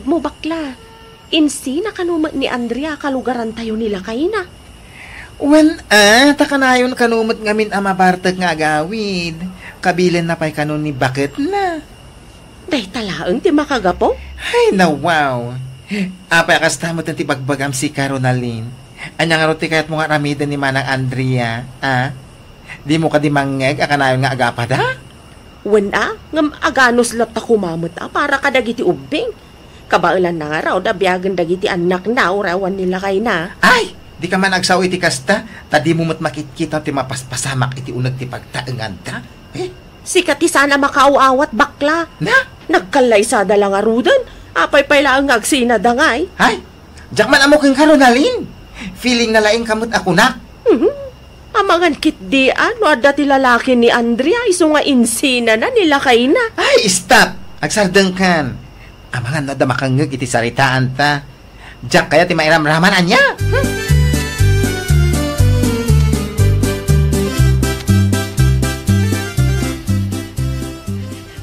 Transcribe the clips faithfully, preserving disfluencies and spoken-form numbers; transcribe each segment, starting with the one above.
Mo bakla, insina kano met ni Andrea a kalugarantayo ni lakayna? Wen, a, ta kanayon kano met ngamin a mabartek nga agawid. Kabilenna pay kano ni baketna. Dayta laeng ti makagapu? Ay, nawaw. Apay a kasta met ti bagbagam sika, Ronaldin? Ania ngarud ti kayatmo nga aramiden ni Manang Andrea, a? Dimo kadi mangngeg a kanayon nga agapada? Wen a, ngem aganus latta koma met a para kadagiti ubbing. Kabaelanna ngarud a biagen dagiti annakna uray awan ni lakayna. Ay! Dika man agsao iti kasta, ta dimo met makitkita ti mapaspasamak iti uneg ti pagtaenganda. Eh? Sika ti saan a makaaw-awat, bakla. Na? Nagkallaysada la ngaruden. Apay pay laeng nga agsinada ngay? Ay! Diak man ammo kenka, Ronaldin. Feeling na laeng ka met a kunak. Mhm. Amangan ketdi a no adda ti lalaki ni Andrea isu nga insinana ni lakayna. Ay, stop! Agsardengkan. Amangan no adda makangngeg iti saritaanta. Diak kayat ti mairamraman, ania? Hmm.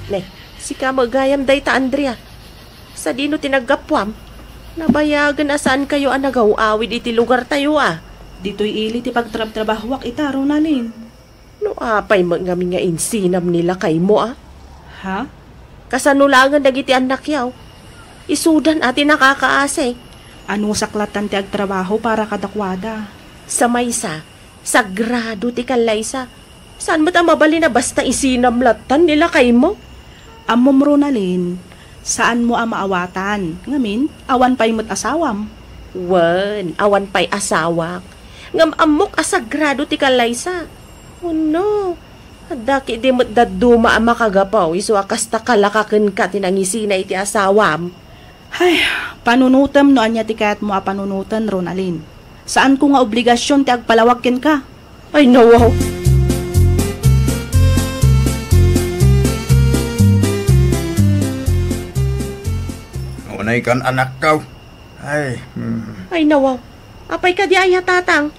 Ne, sika met gayam dayta, Andrea. Sadino ti naggapuam? Nabayagen a saankayo a nagaw-awid iti lugartayo a. Ditoy ili ti pagtrabtrabahoak ita, Ronaldin. No apay met ngamin nga insinam ni lakaymo a? Ha? Kasano laengen dagiti annakyaw? Isudan a ti nakakaasi. Anusak lattan ti agtrabaho para kadakuada. Sa maysa, sagrado ti kallaysa. Saan met a mabalin a basta isinam lattan ni lakaymo? Ammom, Ronaldin, saanmo a maawatan. Ngamin, awan pay met asawam. Wen, awan pay asawak. Ngem ammok a sagrado ti kallaysa. Wenno, adda ketdi met dadduma a makagapu isu a kasta kalaka kenka ti nangisina iti asawam. Ay, panunotem no ania ti kayatmo a panunoten, Ronaldin. Saanko nga obligasion ti agpalawag kenka. Ay, nawaw. Unay kan, anakkaw. Ay, hmm. Ay, nawaw. Apay kadi aya, tatang?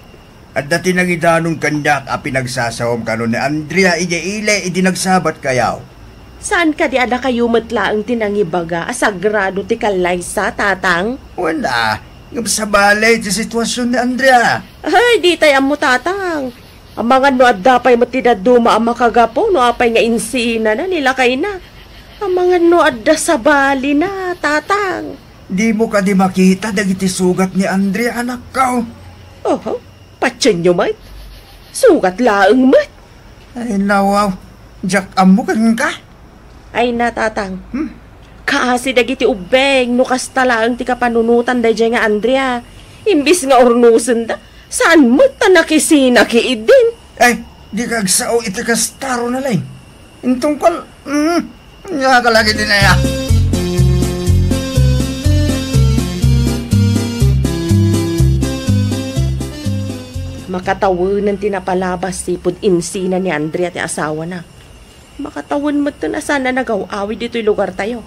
Adda ti nangidanon kaniak a pinagsasawam kano ni Andrea idiay ili idi nagsabatkayo. Saan kadi a dakayo met laeng ti nangibaga a sagrado ti kallaysa, tatang? Wen a, ngem sabali ti situasion ni Andrea. Ay, ditay ammo, tatang. Amangan no adda pay met ti dadduma a makagapu no apay nga insinana ni lakayna. Amangan no adda sabalina, tatang. Dimo kadi makita dagiti sugat ni Andrea, anakko? Oho. Patienyo met. Sugat laeng met. Ay, nawaw. Diak ammo kenka. Ay na, tatang. Hmm? Kaasi dagiti ubbing no kasta laeng ti kapanunotan daydiay nga Andrea. Imbis nga urnosenda, saan met ta nakisina ketdin. Ay, dika agsao iti kasta, Ronaldin. Intungkol, mm, Ania ka lagi dinaya? Makatawenen ti napalabas ti pud insina ni Andrea ti asawana. Makatawen metten a saan a nagaw-awid ditoy lugartayo.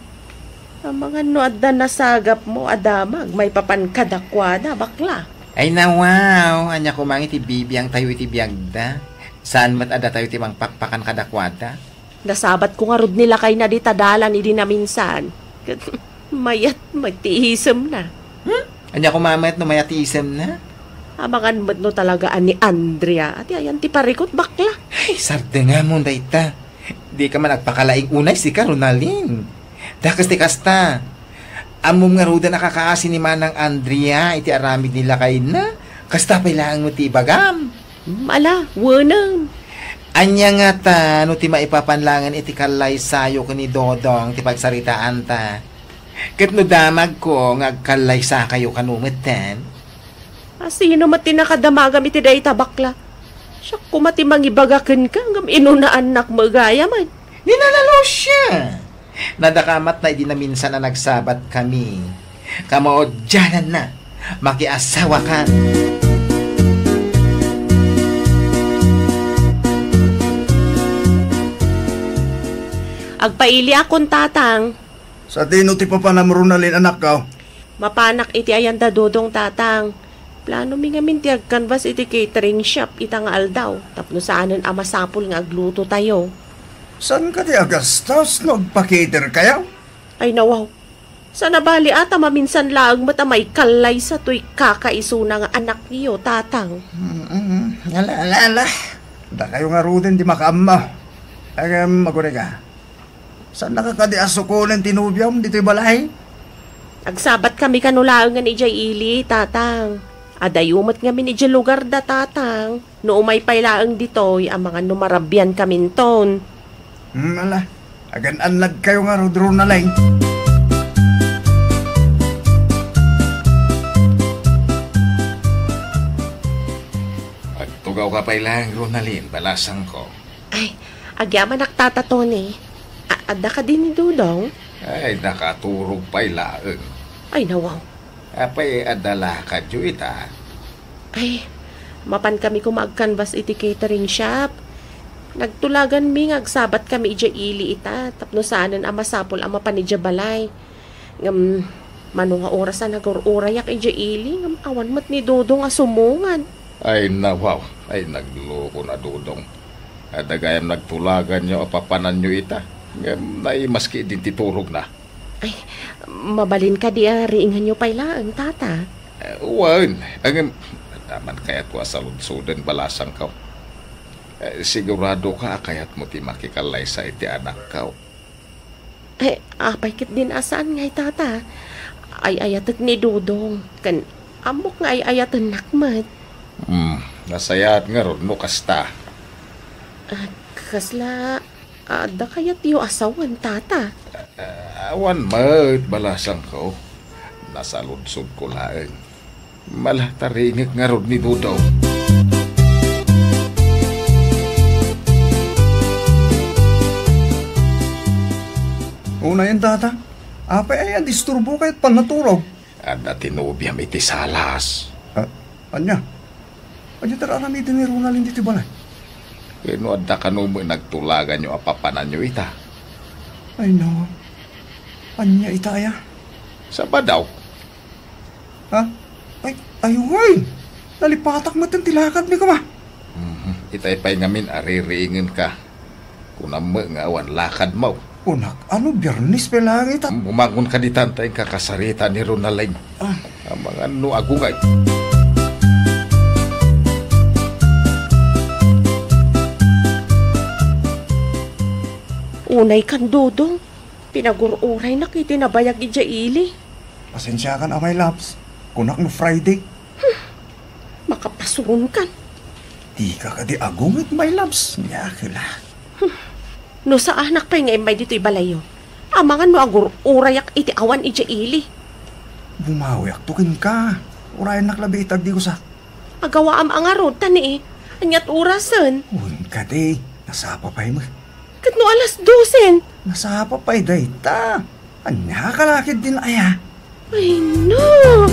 Amangan no adda nasagapmo a damag maipapan kadakuada, bakla. Ay, nawaw, ania koma iti bibiangtayo iti biagda? Saan met a datayo ti mangpakpakan kadakuada? Nasabatko ngarud ni lakayna dita dalan idi naminsan. Ket mayat met ti isemna. Hmm? Ania koma met no mayat ti isemna? Amangan met no talaga a ni Andrea ti ayan ti parikut, bakla. Ay, sardengamon dayta. Dika man agpakalaing unay sika, Ronaldin. Dakes ti kasta. Ammom ngaruden a kakaasi ni Manang Andrea iti aramid ni lakayna. Kasta pay laeng met ti ibagam. Hmm, ala, wenem. Ania ngata no ti maipapan laengen iti kallaysayo ken ni Dodong ti pagsaritaanta? Ket no damagko nga agkallaysakayo kano metten? A, sino met ti nakadamagam iti dayta, bakla? Siak koma ti mangibaga kenka ngem inunaannak met gayamen. Ni Nana Lucia! Nadakamatna idi naminsan a nagsabatkami. Kamaudiananna, makiasawaka. Agpailiakon, tatang. Sadino ti papanam, Ronaldin, anakko? Mapanak iti ayan da Dodong, tatang. Planomi ngamin ti agkanbas iti catering shop ita nga aldaw tapno saanen a masapul nga aglutotayo. Saan kadi a gastos no agpa-cater kayo? Ay, nawaw. Saan a bali a ta maminsan laeng met a maikallaysa toy kakaisuna nga anakyo, Tatang. Mm-mm. Ala, ala, ala. Dakayo ngaruden ti makaammo. Agam, agurayka. Saannaka kadi a sukonen ti nobiam ditoy balay? Agsabatkami kano laengen idiay ili, Tatang. Adayo met ngamin idiay lugarda, Tatang. No umay pay laeng ditoy, amangan no marabiankaminton. Hmm, ala. Agan-annadkayo ngarud, Ronalyn. Agtugawka pay laeng, Ronalyn, balasangko. Ay, agyamanak, Tata Tony. A-, adda kadi ni Dodong? Ay, nakaturog pay laeng. Ay, nawaw. Apay, adda lakadyo ita? Ay, mapankami koma agkanbas iti catering shop. Nagtulaganmi nga agsabatkami idiay ili ita, tapno saanen a masapul a mapan idiay balay. Ngem, mano nga oras a nagur-urayak idiay ili, ngem awan met ni Dodong a sumungad. Ay, nawaw. Ay, nagloko na Dodong. Adda gayam nagtulaganyo a papananyo ita. Ngem, naimas ketdin ti turogna. Ay, mabalin kadi a riinganyo pay laeng, Tata? Eh, wen, ngem, adda man kayatko a saludsoden, balasangko. Eh, siguradoka a kayatmo ti makikallaysa iti anakko. Eh, apay ketdin a saan ngay, Tata? Ay-ayatek ni Dodong, ken ammok nga ay-ayatennak met. Hmm, nasayaat ngarud no kasta. Ah, kasla, adda kayatyo a sawen, Tata? Ah, awan met, balasangko. Nasaludsodko laeng. Mala, taringek ngarud ni Dodong. Unayen, Tata. Apay aya a disturbo ket pannaturog? Adda ti nobiam iti salas. Ah, ania? Ania ti ar-aramiden ni Ronalyn ditoy balay? Ken no adda kano met nagtulaganyo a papananyo ita? Ay, no. Ania ita aya? Sabado. Ha? Ay, ay, wen! Nalipatak met ti lakadmi koma. Mhm. Itay pay ngamin a ririingenka. Kunam met nga awan lakadmo. Kunak, ano, Biyernes pay laeng ita? Bumangon ka ditan ta inka kasarita ni Ronalyn. Ah. Amangan no agungay. Unay kan Dodong, pinagur-uraynak iti nabayag idiay ili. Pasensiakan a, my loves. Kunak no Friday. Makapasuron kan. Dika kadi agungay, my loves. Nia kila. No saanak pay nga immay ditoy balayyo, amangan no agur-urayak iti awan idiay ili. Bumawiakto kenka. Urayennak labi iti agdigusak. Agawaam a ngarud, ta ni, aniat orasen? Wen kadi, nasapa pay met. Ket no alas dosen? Nasapa pay dayta. Ania ka laketdin aya? Ay, no!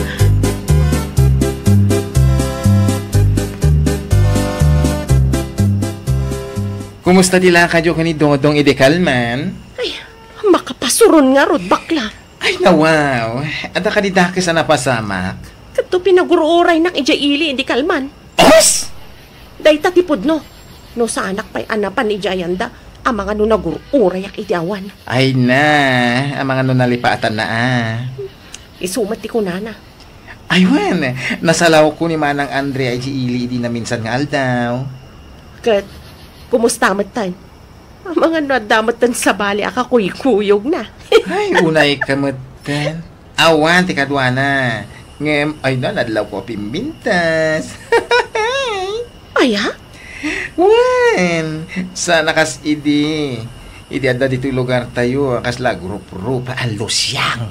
Kumusta ti lakadyo ken ni Dodong idi kalman? Ay, makapasuron ngarud, bakla. Ay, nawaw. Adda kadi dakes a napasamak? Ket to pinagur-uraynak idiay ili idi kalman. Os! Dayta ti pudno. No saanak pay a napan idiay ayanda, amangan no nagur-urayak iti awan. Ay na, amangan no nalipaatanna a. Isu met ti kunana. Ay wen, nasalawko ni Manang Andre idiay ili idi naminsan nga aldaw. Ket, kumusta metten? Amangan no adda metten sabali a kakuykuyogna. Ay, unayka metten. Awan ti kaduana. Ngem, ay na, nadlawko a pimbintas. Aya? Wen, saan a kas idi. Idi adda ditoy lugartayo, a kasla agrup-rupa a lusiang.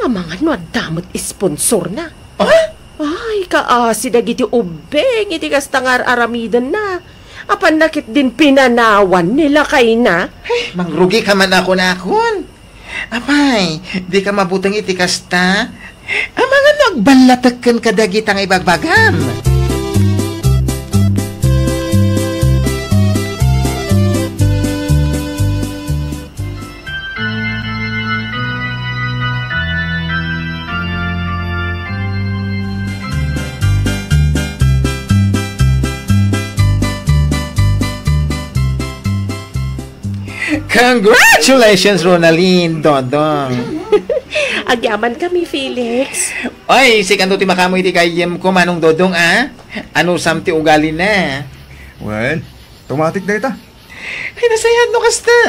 Amangan no adda met sponsorna. Ah? Ay, kaasi dagiti ubbing iti kasta nga ar-aramidenna. Apanna ketdin pinanawan ni lakayna. Ay, mangrugika man a kunakon. Apay, dika mabuteng iti kasta? Amangan no agballatek ken kadagita nga ibagbagam. Congratulations, Ronalyn, Dodong. Agyaman kami, Felix. Oy, sikanto ti makaammo iti gayyemko, Manong Dodong, a? Anusam ti ugalina? Wen, tumatik dayta. Ay, nasayaat no kasta.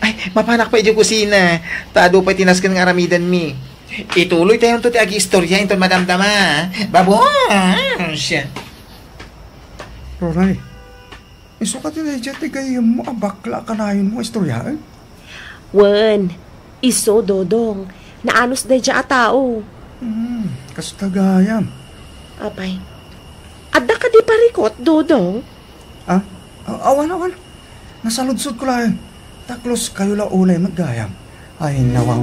Ay, mapanak pay idiay kusina. Ta adu pay ti nasken nga aramidenmi. Ituloytayonto ti agiistorya inton madamdama, a? Babos! Ronay, isu kadi daydiay ti gayyemmo a bakla a kanayonmo nga istoryaen? Wen, isu, Dodong. Naanus daydiay a tao. Hmm, kasta gayam. Apay, adda kadi parikut, Dodong? Ah? A-, awan, awan. Nasaludsodko laeng. Ta close kayo la unay met gayam. Ay, nawaw.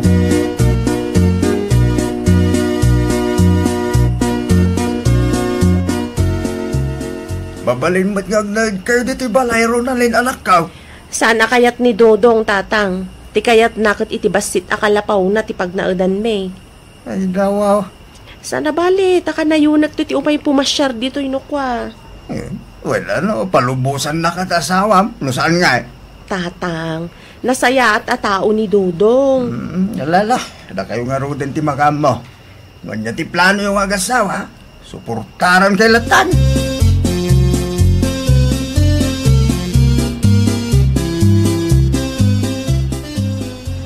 Mabalin met nga agnaed kayo ditoy balay, Ronalyn, anakko. Saan a kayat ni Dodong, Tatang. Ti kayatna ket iti bassit a kalapawna ti pagnaedanmi. Ay, nawaw. Saan a bale, ta kanayonekto ti umay pumasiar ditoy no kua. Eh, well, ano, palubosannak ti asawam, no saan nga, eh? Tatang, nasayaat a tao ni Dodong. Mm, alala, dakayo ngaruden ti makaammo. No ania ti planoyo nga agasawa, suportarankayo latta.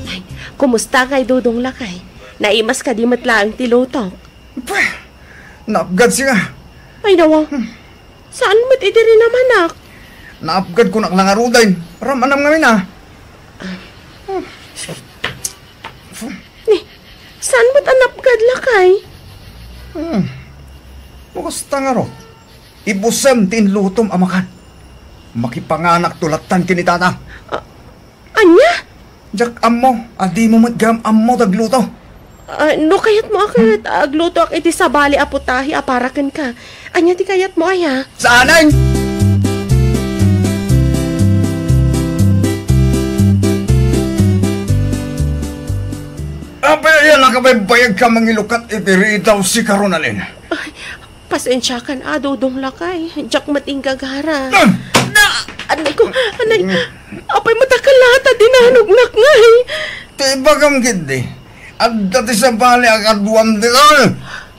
Ay, kumusta kay Dodong, lakay? Naimas kadi met laeng ti lutok? Pweh! Naapgad sika. Ay, nawa. Hmm. Saan met idi rinamanak? Naapgad ko nak la ngaruden. Ramanam ngamin, a. Ah. Hmm. Ni, saan met a naapgad, lakay? Hmm. No kasta ngarud, ibusem ti inlutom a makan. Makipanganakto lattan ken ni Tata. Ah, Ania? Diak ammo, a dimo met gayam ammo ti agluto. Ah, no kayatmo a ket, aglutoak iti sabali a putahe a para kenka. Ania ti kayatmo aya? Saanen! Apay aya a kabaybayagka mangilukat iti ridaw, sika, Ronalyn? Ay, Pasensiakan a, Dodong, lakay. Diak met inggagara. Ah! Anay ko, anay. Apay, matakkel latta dinanognak ngay. Ti ibagam ketdi, adda ti sabali a kaduam ditoy.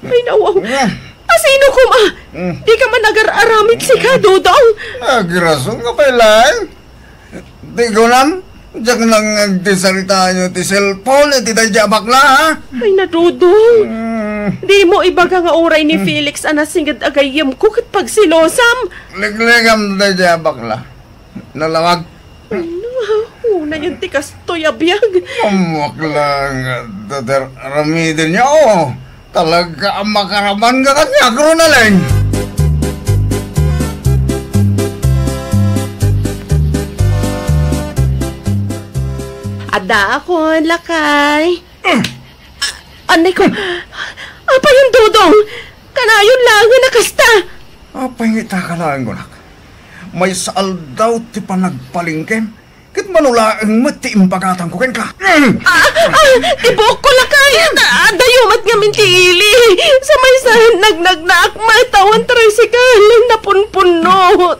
Ay, nawaw. Ah. Asino koma? Hmm. Dika man agar-aramid, sika, Dodong. Agrasonka pay laeng. Ti kunam, diak nangngeg ti saritayo ti cellphone iti daydiay a bakla, ha? Ay, na, Dodong. Hmm. Dimo ibaga nga uray ni Felix a nasinged a gayyemko ket pagsilosam. Liklikam daydiay a bakla. Nalawag. Ay, na, unayen ti kastoy a biag. Ammoak laeng nga adda ti ar-aramidenyo. Talaga a makaraman nga kaniak, Ronalyn. Addaakon, lakay. Mm. A-, anay ko. Apay, Dodong? Kanayon laengen a kasta. Apay nga ita ka laeng, kunak? Maysa aldaw ti panagpalengkem. Ket mano laeng met ti imbagatan ko kenka. Mm. Ah, ah, ti buokko, lakay. Ad-, adayo met ngamin ti ili. Sa maysa, nagnagnaak met awan tricycle. Napunpunnot.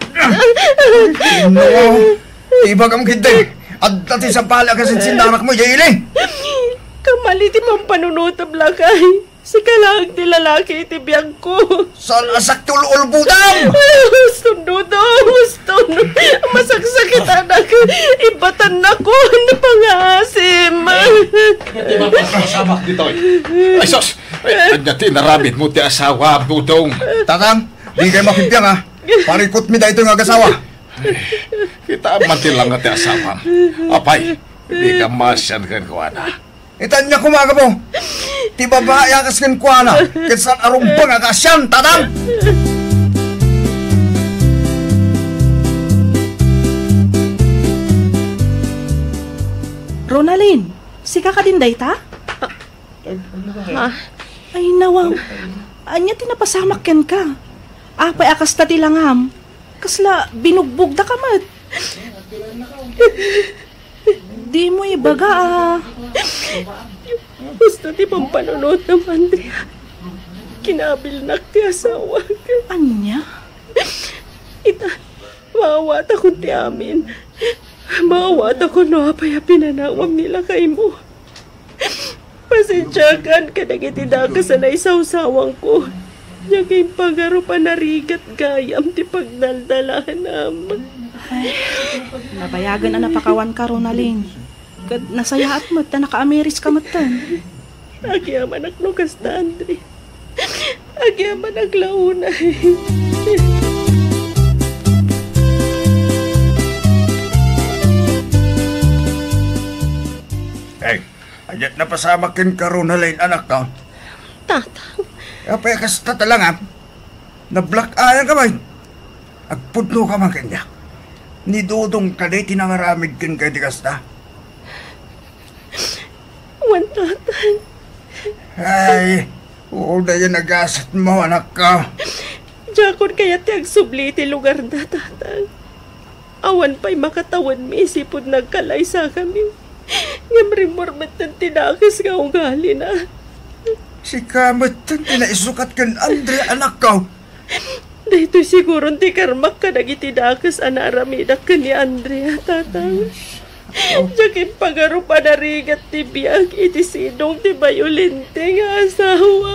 No, ibagam ketdi. Adda ti sabali a kasinsinnarakmo idiay ili. Kammali ti mampanunotem, lakay. Sika laeng ti lalaki iti biagko. Saan a sakti ululbutam? Ay, huston, Dodong, huston. Masaksakitanak. Ibatannakon pangaasim. Iti mapasamak ditoy. Ay, sus! Ay, ania ti inaramidmo ti asawam, Dodong? Tatang, dikay makibiang, a. Parikutmi daytoy nga agasawa. Ay, kitaem man ti langa ti asawam. Apay, dika maasian kenkuana. Ita ania koma, gapu ti babai a kas kenkuana, ket saan a rumbeng a kaasian, Tatang! Ronalyn, sika kadin dayta? Ah. Ay, nawaw. Ania ti napasamak kenka? Apay a kasta ti langam? Kasla binugbogdaka met? Dimo ibaga a. Husto ti pampanunotem, Andrea. Kinabilnak ti asawak. Ania? Ita, maawatakon ti amin. Maawatakon no apay a pinanawam ni lakaymo. Pasensiakan kadagiti dakes a naisawsawangko. Diak impagarup a narigat gayam ti pagdaldalanam. Nabayagen a napakawanka, Ronalyn. Ket nasayaat met ta nakaamiriska metten. Agyamanak no kasta, Andre. Agyamanak la unay. Ay, ania ti napasamak kenka, Ronalyn, anakko? Tatang. Apay a kasta ti langam? Nablack-eyanka met. Agpudnoka man kaniak. Ni Dodong kadi ti nangaramid kenka iti kasta? Wen, Tatang. Ay, unay a nagasatmo, anakko. Diakon kayat ti agsubli iti lugarda, Tatang. Awan pay makatawenmi isipud nagkalaysakami. Ngem rimmuar metten ti dakes nga ugalina. Sika metten ti naisukat ken Andre, anakko. Daytoy siguron ti karmak kadagiti dakes a naaramidak ken ni Andrea, Tatang. Diak impagarup a narigat ti biag iti sidong ti bayolente nga asawa.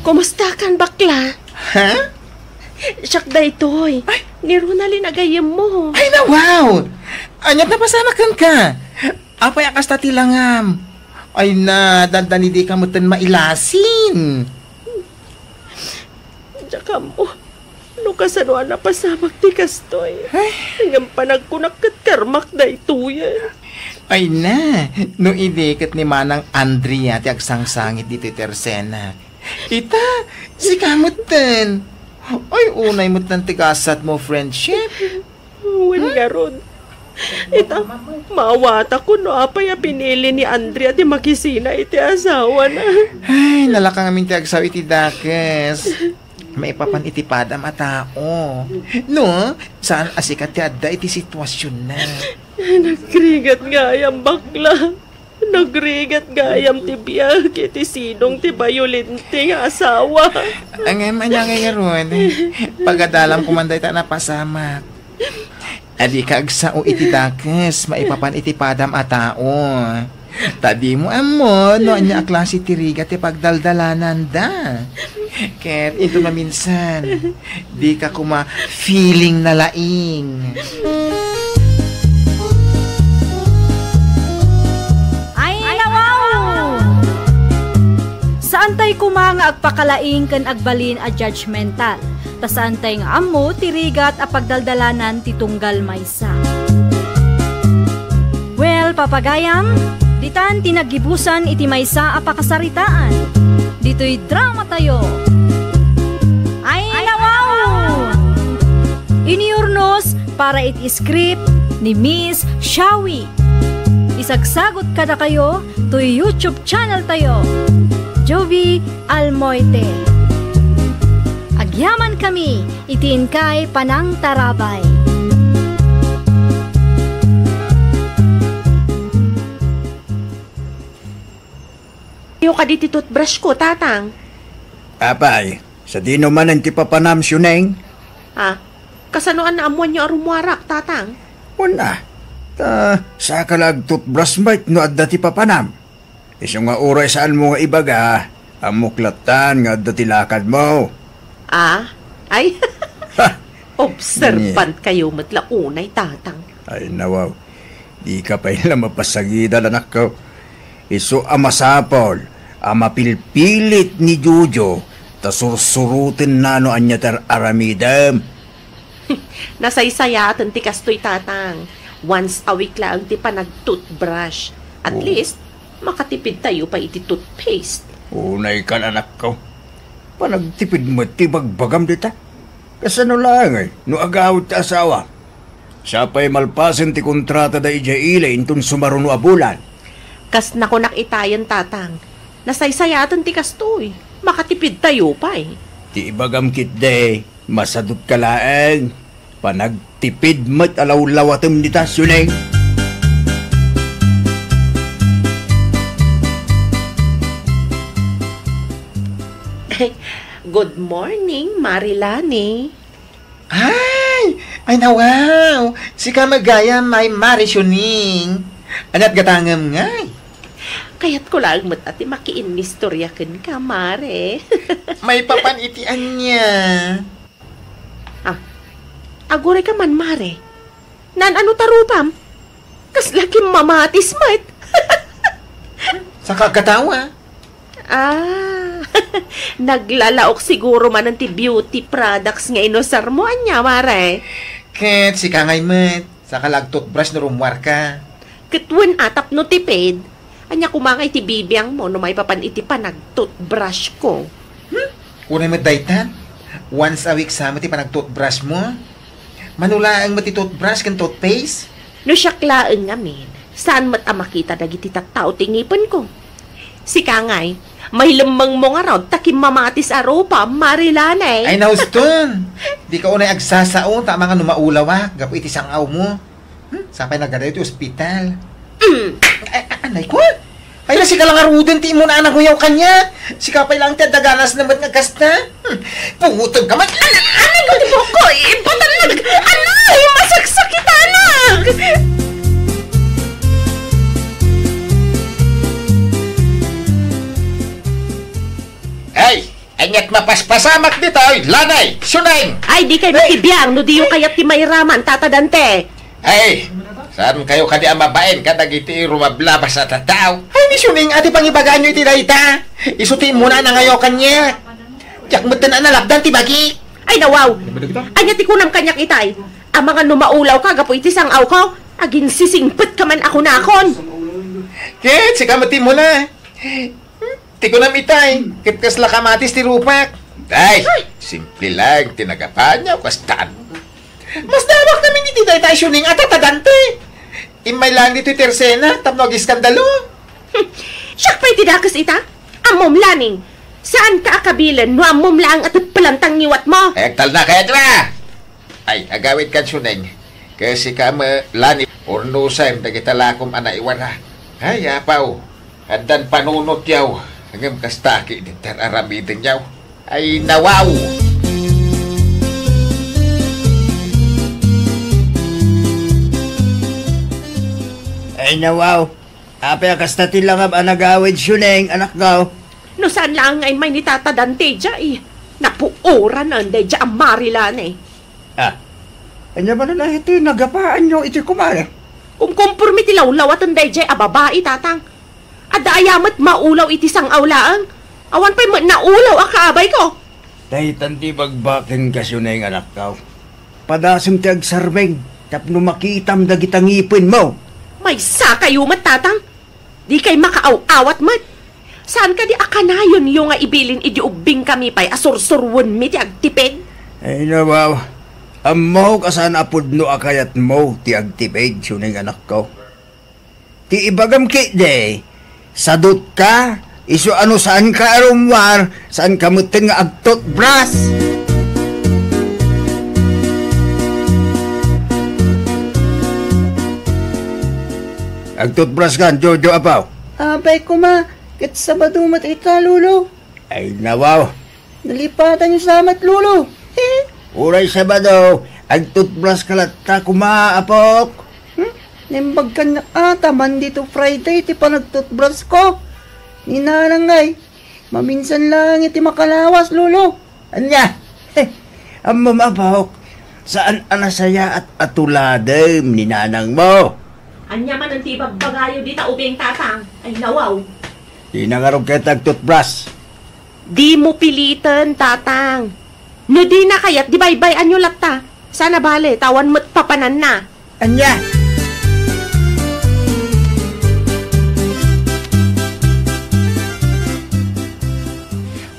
Kumustakan, bakla? Ha? Siak daytoy. Ay. Ni Ronalyn a gayyemmo. Ay, na, wow! Ania ti napasamak kenka? Apay a kasta ti langam? Ay na, dandani dika metten mailasin. Diak ammo no kasano a napasamak ti kastoy. Ay. Ngem panagkunak ket karmak daytoyen. Ay na, no idi ket ni Manang Andrea ti agsangsangit ditoy tersenak. Ita, sika metten. Ay, unay metten ti gasatmo, friendship. Wen ngarud. Ita, maawatakon no apay a pinili ni Andrea ti makisina iti asawana. Ay, nalaka ngamin ti agsao iti dakes. Maipapan iti padam a tao. No, saan a sika ti adda iti situasionna. Nagrigat gayam, bakla. Nagrigat gayam ti biag iti sidong ti bayolente nga asawa. Ngem ania ngay ngarud? Pagadalam koma dayta a napasamak. Adika agsao iti dakes maipapan iti padam a tao. Ta dimo ammo no ania a klase ti rigat ti pagdaldalananda. Ket inton maminsan, dika koma feeling na laing. Ay, nawaw! Saantay koma nga agpakalaing ken agbalin a judgmental. Ta saantay nga ammo ti rigat a pagdaldalanan ti tunggal maysa. Well, papagayam, ditan ti naggibusan iti maysa a pakasaritaan. Ditoy drama tayo. Ay, nawaw! Inurnos para iti script ni Miss Shawi. Isagsagut kadakayo toy YouTube channel tayo, Jovie Almoite. Agyamankami iti inkay panangtarabay. Iyo kadi ti toothbrush ko, Tatang. Apay, sadino manen ti papanam, Siuneng? Ah, kasano a naammoanyo a rummuarak, Tatang? Wen a. Ta, saka la agtoothbrush met no adda ti papanam. Isu nga uray saanmo nga ibaga, ammok lattan nga adda ti lakadmo. Ah? Ay? Ha! Observant kayo met la unay, Tatang. Ay, nawaw. Dika pay la mapasagidan, anakko. Isu a masapul a mapilpilit ni Jojo ta sursurotenna no ania ti ar-aramidem. Nasaysayaaten ti kastoy, Tatang. Once a week laeng ti panag-toothbrush. At Oh. least, makatipid tayo pay iti toothpaste. Unay kan, anakko. Panagtipid met ti bagbagam dita. Kasano laeng, ay, no agawid ti asawa? Siya pay malpasen ti kontratada idiay ili inton sumaruno a bulan. Kas nakunak itayen, Tatang. Nasaysayaaten ti kastoy. Makatipid tayo pay. Ti ibagam ketdi, masadutka laeng. Panagtipid met a lawlawatem dita, Siuneng. Good morning, Mari Lani. Ay! Ay, nawaw! Sika met gayam, Mare Sioning. Ania't gatangem ngay? Kayatko laeng met a ti makiinnistorya kenka, Mare. Maipapan iti ania? Ah, agurayka man, Mare. Naan-ano ta rupam? Kasla kimmamatis met. Saka agkatawa. Ah, naglalaok siguro manen ti beauty products nga inusarmo, ania, Mare? Ket sika ngay met, saka la ag-toothbrush no rummuarka. Ket wen a tapno tipid, ania koma ngay ti bibiangmo no maipapan iti panag-toothbrushko? Hmm? Uray met dayta, once a week sa met ti panag-toothbrushmo? Mano laeng met ti toothbrush ken toothpaste? No siak laeng ngamin, saan met a makita dagiti tattao ti ngipenko. Sika ngay, mailemmengmo ngarud ta kimmamatis a rupa, Mare Lani. Ay, nauston! Dika unay agsasao ta amangan no maulawak gapu iti sang-awmo. Hmm? Sapay nagadayo ti ospital. Mm. Ay, ay, anay ko? Ay, na sika lang aruden ti imuna a nanguyaw kaniak. Sika pay lang ti adda ganas na met nga kasta. Hmm. Pungutog ka man. Ano, ano, ano, buko, eh, batalnag. Ano, eh, masaksakitanak. Ay, ania't mapaspasamak ditoy, Lani, Sioning. Ay, dikay makibiang, no diyo kayat ti mairaman, Tata Dante. Ay, saan kayo kadi a mabain kadagiti rumablabas a tattao? Ay, ni Sioning, adi pangibagaanyo iti dayta. Isu ti imuna a nanguyaw kaniak. Diak met ten a nalabdan ti bagi. Ay, nawaw. Ania ti kunam kaniak itay? Amangan no maulawka gapu iti sang-awko, aginsisingpet ka man a kunakon. Ket sika met ti imuna. Ti kunam itay, ket kasla kamatis ti rupak. Ay, simple lang ti nagapaanyo, kastan. Masdawak namin iti dayta a Sioning a Tata Dante. Immay lang ditoy tersena tapno agiskandalo. Hmm, siak pay ti dakes ita? Ammom, Lani, saanka a kabilen no ammom laeng a teppelan ti ngiwatmo. Ay, agtalna kayat la! Ay, agawid kan Sioning. Ket sika met, Lani, urnosem dagita lakom a naiwara. Ay, apaw, addan panunotyaw, ngem kasta ki idi ti ar-aramidenyaw. Ay, nawaw! Ay, nawaw! Apay a kasta ti langam a nagawid, Sioning, anakko? No saan laeng nga immay ni Tata Dante diay, napuoranen daydiay a Mare Lani. Ah, ania manen a iti nagapaanyo iti kumare? Kumkompormi ti lawlawaten daydiay a babai, Tatang. Adda aya met maulaw iti sang-aw laeng? Awan pay met naulaw a kaabayko. Daytan ti ibagbakenka, Sioning, anakko. Padasem ti agsarbeng tapno makitam dagita ngipenmo. Maysa kayo met, Tatang. Dikay makaaw-awat met. Saan kadi a kanayonyo nga ibilin idi ubbingkami pay a sursuroenmi ti agtipid? Ay, nawaw. Ammok a saan a pudno a kayatmo ti agtipid, Sioning, anakko. Ti ibagam ketdi, sadutka, isu a no saanka a rummuar, saanka metten nga agtutbras. Agtutbras kan, Jojo, apaw? Apay koma, ket Sabado met ita, Lolo. Ay, nawaw. Nalipatan sa met, Lolo. Uray Sabado, agtutbras ka latta koma, apok. Hmm? Naimbag kaniak a ta Monday to Friday ti panagtutbras ko. Ni Nanang ngay, maminsan lang iti makalawas, Lolo. Ania? Ammom, apok, saan a nasayaat a tuladem ni Nanang mo. Ania manen ti ibagbagayo dita ubing, Tatang? Ay, nawaw. Dina ngarud kayat agtutbras. Dimo piliten, Tatang. No dina kayat, di baybay-anyo latta. Saan a bale, ta awan met papananna. Ania?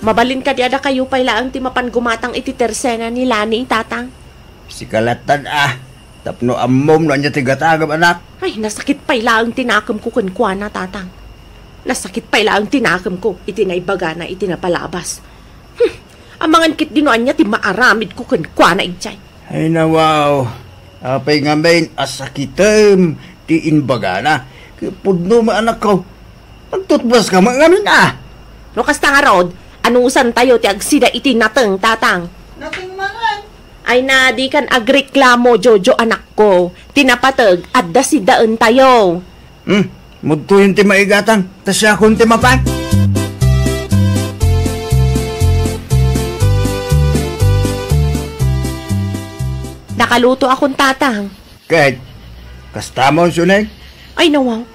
Mabalin kadi a dakayo pay laeng ti mapan gumatang iti tersena ni Lani, Tatang? Sika lattan a. Tapno ammom no ania ti gatangem, anak. Ay, nasakit pay laeng ti nakemko kenkuana, Tatang. Nasakit pay laeng ti nakemko iti naibagana iti napalabas. Hmm, amangan ketdi no ania ti maaramidko kenkuana idiay. Ay, nawaw. Apay ngamin a sakitem ti imbagana? Ket pudno met, anakko. Agtutbras ka met ngamin a. No kasta ngarud, anusantayo ti agsida iti nateng, Tatang? Nateng manen? Ay na, dikan agreklamo, Jojo, anakko. Ti napateg, adda sidaentayo. Hmm, mudtoyen ti maigatang, ta siakon ti mapan. Nakalutoakon, Tatang. Ket, kasta mo, Suneng? Ay, nawaw.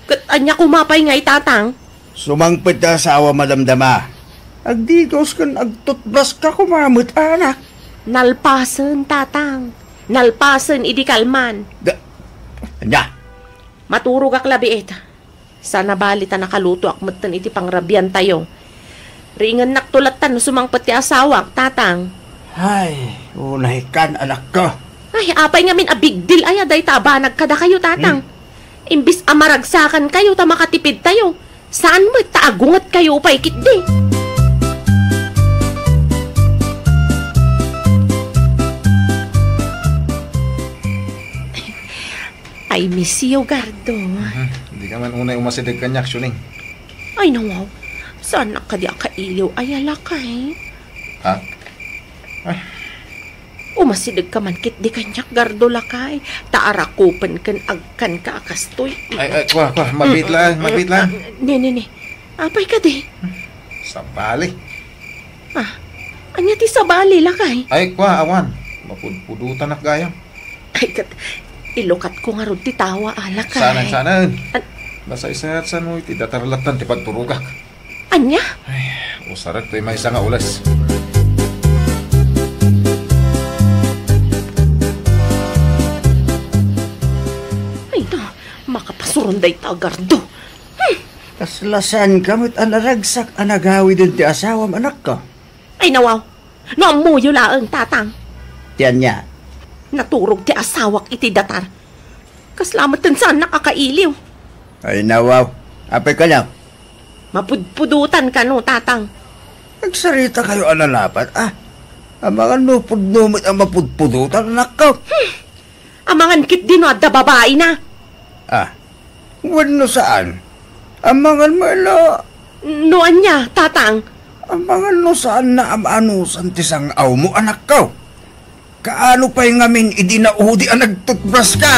Ket ania koma pay ngay, Tatang? Sumangpet ti asawa, madamdama. Agdigos ken agtutbras ka koma met, anak. Nalpasen, Tatang. Nalpasen idi kalman. Da-, ania? Maturogak labiit. Saan a bali ta nakalutoak metten iti pangrabiantayo. Riingennakto latta no sumangpet ti asawak, Tatang. Ay, unaykan, anakko. Ay, apay ngamin a big deal aya dayta a banag kadakayo, Tatang? Hmm? Imbis a maragsakankayo ta makatipidtayo, saan met ta agungetkayo pay ketdi. I miss you, Gardo. Mhm. Di ka man unay umasideg kaniak, Siuling. Ay, nawaw. Saanak kadi a kailiw aya, lakay? Ha? Ay. Umasideg ka man ketdi kaniak, Gardo, lakay. Ta arakupen ken agkanka a kastoy. Ay, ay, kua, kua. Mabiit lang, mabiit lang. Ne, ne, ne. Apay kadi? Sabali. Ah, ania ti sabali, lakay? Ay, kua, awan. Mapudpudotanak gayam. Ay, ket, ilukatko ngarud ti tawa, a, lakay. Saan, saan? An- Nasaysayat sano iti datar lattan ti pagturogak. Ania? Ay, usarek toy maysa nga ules. Ay, na, makapasuron dayta a Gardo. Hmm. Kasla saanka met a naragsak a nagawiden ti asawam, anakko? Ay, nawaw. No ammoyo laeng, Tatang. Ti ania? Naturog ti asawak iti datar. Kasla met ti saanak a kailiw. Ay, nawaw. Apay kano? Mapudpudotan kano, Tatang. Agsarita kayo a nalapat, ah. Amangan no pudno met a mapudpudotan, anakko. Hmm. Amangan ketdi no adda babaina. Ah, wenno saan? Amangan met la. No ania, Tatang? Amangan no saanna a maanusan ti sang-awmo, anakko. Kaano pay ngamin idi naudi a nagtutbras ka?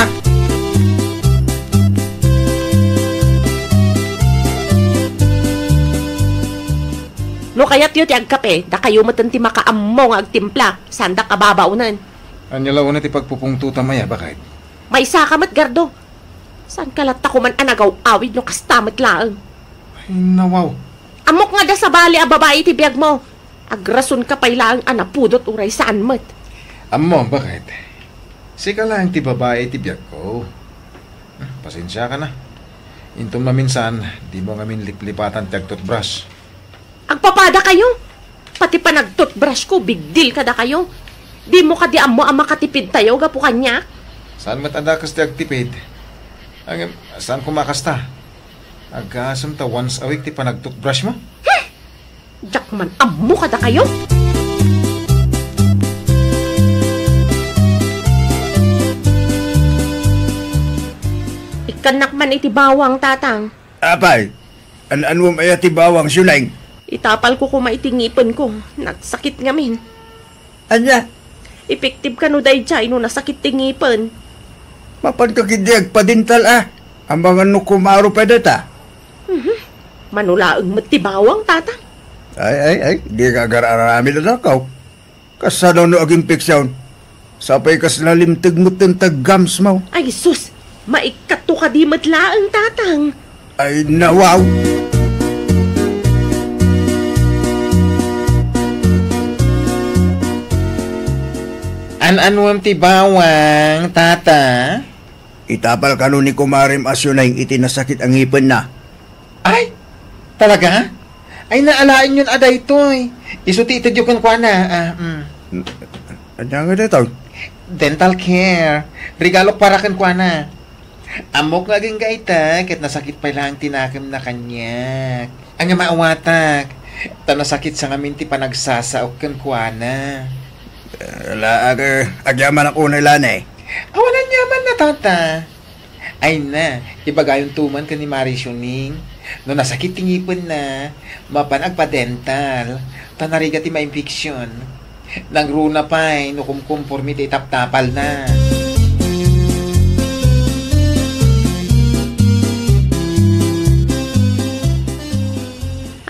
No kayatyo ti agkape, dakayo metten ti makaammo nga agtimpla, saandak a babaonen. Ania la unay ti pagpupungtotam aya, baket? Maysaka met, Gardo. Saanka latta koman a nagaw-awid no kasta met laeng? Ay, nawaw. Ammok nga adda sabali a babai iti biagmo. Agrasonka pay laeng a napudot uray saan met. Ammo, baket? Sika laeng ti babai iti biagko. Pasensiaka na. Inton maminsan, dimo ngamin liplipatan ti agtutbras. Agpapadakayo? Pati panagtutbrush ko, big deal kadakayo. Dimo kadi ammo a makatipidtayo gapu kaniak? Saan met a dakes ti agtipid? Ngem, saan koma kasta? Agasem ta once a week ti panagtutbrush mo? Hmm! Diak man ammo kadakayo. Ikkannak man iti bawang, Tatang. Apay, an-anuem aya ti bawang, Siuling? Itapalko koma iti ngipenko. Nagsakit ngamin. Ania? Epektibo kano daydiay no nasakit ti ngipen? Mapanka ketdi agpadental, a. Amangan no kumaro pay dayta. Mhm. Mano laeng met ti bawang, Tatang. Ay, ay, ay, dika agar-aramid, anakko. Kasano no aginfeksion? Sapay kasla limteg metten ti gums mo. Ay, sus! Maikkato kadi met laeng, Tatang. Ay, nawaw! An-anuem ti bawang, Tata? Itapal kano ni kumarem a Siuling iti nasakit a ngipenna. Ay, talaga? Ay, naalaenyon a daytoy. Isu ti itedyo kenkuana. Ah, mm. Ania nga daytoy? Dental care. Regalok para kenkuana. Ammok nga agingga ita, ket nasakit pay laeng ti nakemna kaniak. Ania maawatak? Ta nasakit sa ngamin ti panagsasaok kenkuana. Eh, ala, ag-, agyamanak unay la ne. Awan aniaman na, Tata. Ay na, ibagayonto man ken ni Mari Siuling. No nasakit ti ngipenna, mapan agpa-dental, ta narigat ti mainfeksion. Nangruna pay no kumkumpormi ti itaptapalna.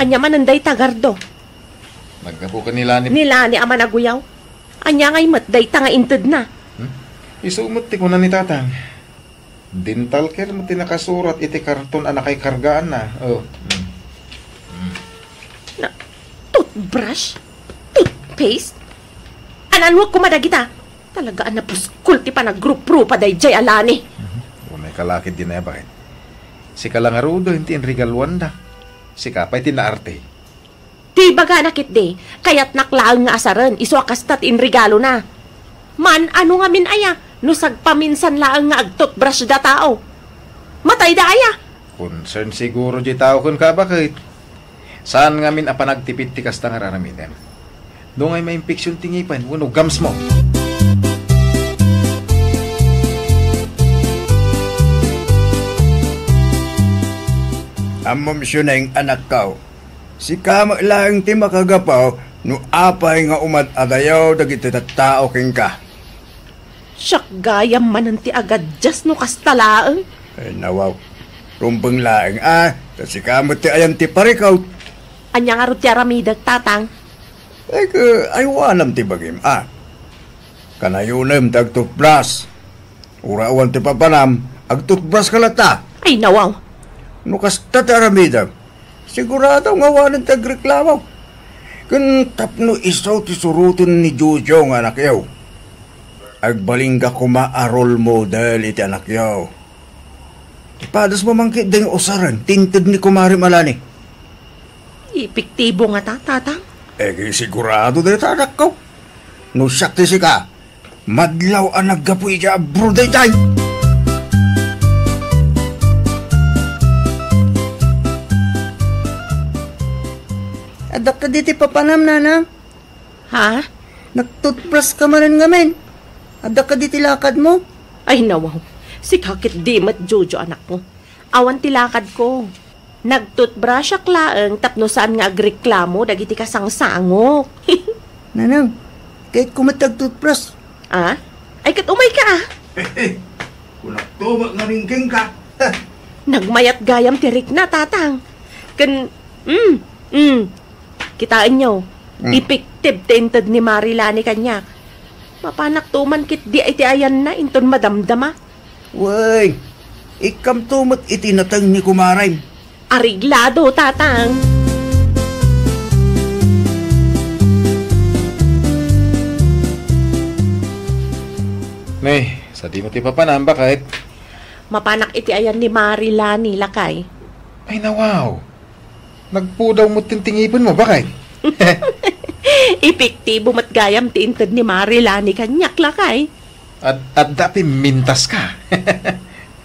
Ania manen dayta, Gardo? Naggapu ken ni Lani. Ni Lani a managuyaw. Ania ngay met dayta nga intedna? Hmm? Isu met ti kuna ni Tatang. Dental care met ti nakasurat iti karton a nakaikargaanna. Oh. Hmm. Hmm. Na, toothbrush? Toothpaste? Ananwek koma dagita. Talaga a napuskol ti panagruprupa daydiay a Lani. Mhm. Unay ka la ketdi, Nay, baket. Sika la ngaruden ti inregaluanda. Sika pay ti naarte. Ti ibagana ketdi, kayatnak laeng nga asaren, isu a kasta ti inregalona. Maan-ano ngamin aya, no sagpaminsan laeng nga agtoothbrush datao. Matayda aya? Concern siguro diay tao kenka, baket. Saan ngamin a panagtipid ti kasta nga ar-aramidem. Dungay mainfection ti ngipen wenno gums mo. Ammom, Siuneng, anakko. Sika met laeng ti makagapu no apay nga umad-adayo dagiti tattao kenka. Siak gayam manen ti agadias no kasta laeng. Ay, nawaw. Rumbeng laeng, a, ta sika met ti ayan ti parikut. Ania ngarud ti aramidek, Tatang? Ay, ka, aywanam ti bagim, a. Kanayonem ti agtoothbrush. Uray awan ti papanam, agtoothbrush ka latta. Ay, nawaw. No kasta ti aramidem, sigurado nga awanen ti agreklamo. Ken tapno isu ti suroten ni Jojo nga anakyo, agbalinka koma a role model iti anakyo. Ipadasmo man ketdi nga usaren ti inted ni kumarem a Lani. Epektibo ngata, Tatang? Eh, sigurado dayta, anakko. No siak ti sika, madlaw a naggapu idiay abroad daytay. Adda kadi ti papanam, Nanang? Ha? Nagtoothbrush ka manen ngamin. Adda kadi ti lakadmo? Ay, nawaw. Sika ketdi met, Jojo, anakko. Awan ti lakadko. Nagtoothbrushak laeng tapno saan nga agreklamo dagiti kasangsangok. Nanang, kayatko met ti agtoothbrush. Ah? Ay, ket umayka, ah. Kunakto met ngamin kenka. Nagmayat gayam ti rikna, Tatang. Ken, mm, mm. Kitaenyo, Mm. epektibo ti inted ni Mari Lani kaniak. Mapanakto man ketdi iti ayanna inton madamdama. Wen, ikkamto met iti nateng ni kumarem. Areglado, Tatang. Ne, sadino ti papanam, baket? Mapanak iti ayan ni Mari Lani, lakay. Ay, nawaw. Nagpudaw met ti ngipenmo, baket? Epektibo met gayam ti inted ni Mari Lani kaniak, lakay. Ad-, adda pimintaska.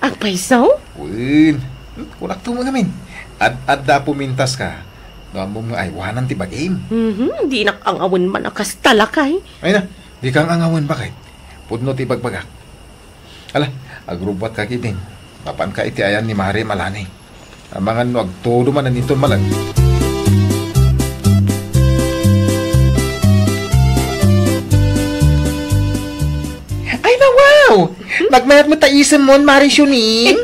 Agpayso? Wen, kunakto met ngamin. Ad-, adda pimintaska. No ammom nga aywanan ti bagim. Mhm, dinak angawen man a kasta, lakay. Ay na, dika angawen, baket? Pudno ti ibagbagak. Ala, agrubbuatka ketdin. Mapanka iti ayan ni Mari a Lani. Amangan no agtudo manen inton malag. Ay, nawaw! Nagmayat met ta isemon, Mari Siuneng.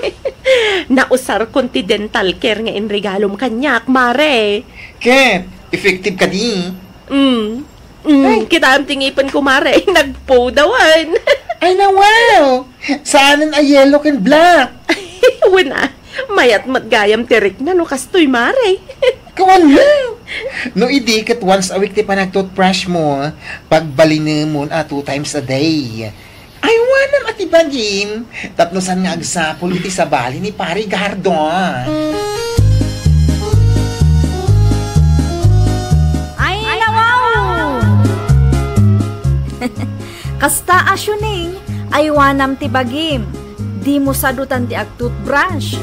Nausarkon ti dental care nga inregalom kaniak, Mare. Ket, effective kadi? Mm. Mm, Ay. Kitaem ti ngipenko, Mare. Nagpudawan. Ay, nawaw! Saanen a yellow ken black. Wen a, mayat met gayam ti rikna no kastoy, Mare. Kawan lang. No idi ket once a week ti panagtoothbrush mo, pagbalinemon a two times a day. Aywanam a ti bagim, tapno saan nga agsapul iti sabali ni Pari Gardo. Ay, nawaw! Kasta a Siuneng, aywanam ti bagim. Dimo sadutan ti agtoothbrush.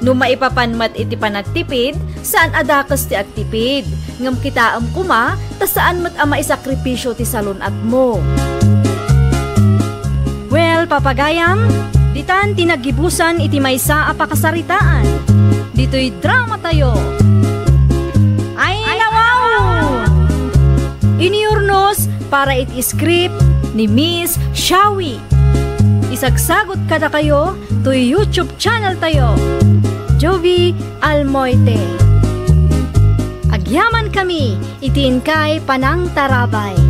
No maipapan met iti panagtipid, saan a dakes ti agtipid. Ngem kitaem koma ta saan met a maisakripisio ti salun-atmo. Well, papagayam, ditan ti naggibusan iti maysa a pakasaritaan. Ditoy dramatayo. Ay, nawaw! Inurnos, para iti script ni Miss Shawi. Isagsagut kadakayo toy YouTube channel tayo, Jovie Almoite. Agyaman kami iti inkay panangtarabay.